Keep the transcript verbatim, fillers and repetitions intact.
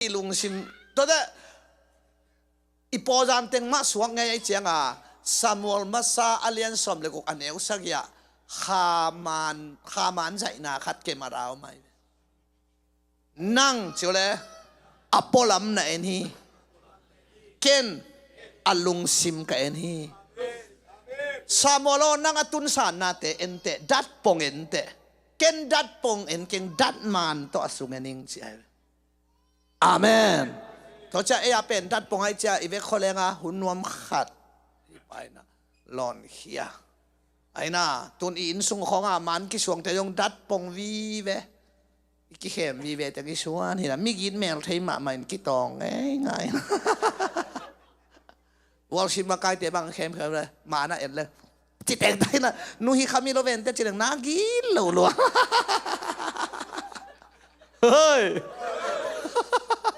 i lungsim. Tua teh i pawlzan teng mah suak ngei a i cianga Samuel masa a lian sawm le guk a neu sagih ah khaman, khaman zaihna khat kem a rau mai. Nang ciu le a pualam na en hi. Ken a lungsim ka en hi. Samuel aw, nang a tunsan nate enteh, datpong enteh. Ken datpong en keng, datman tawh a sung en ing ci ai. Amen. Tua cia ei a pen datpong ai cia i vek khualenga hun nuam khat hi paina lawnkhia. Aina tun i innsung khawnga man kisuangte zong datpong vive. I kikhem vive teng i suan hina, migit mel thei mahmah in kitawng ngeingai. Worship makaite bang khemkhem le mana et le citeng taina, nu hi khami lo vente citeng na gil lo lua. Hoi.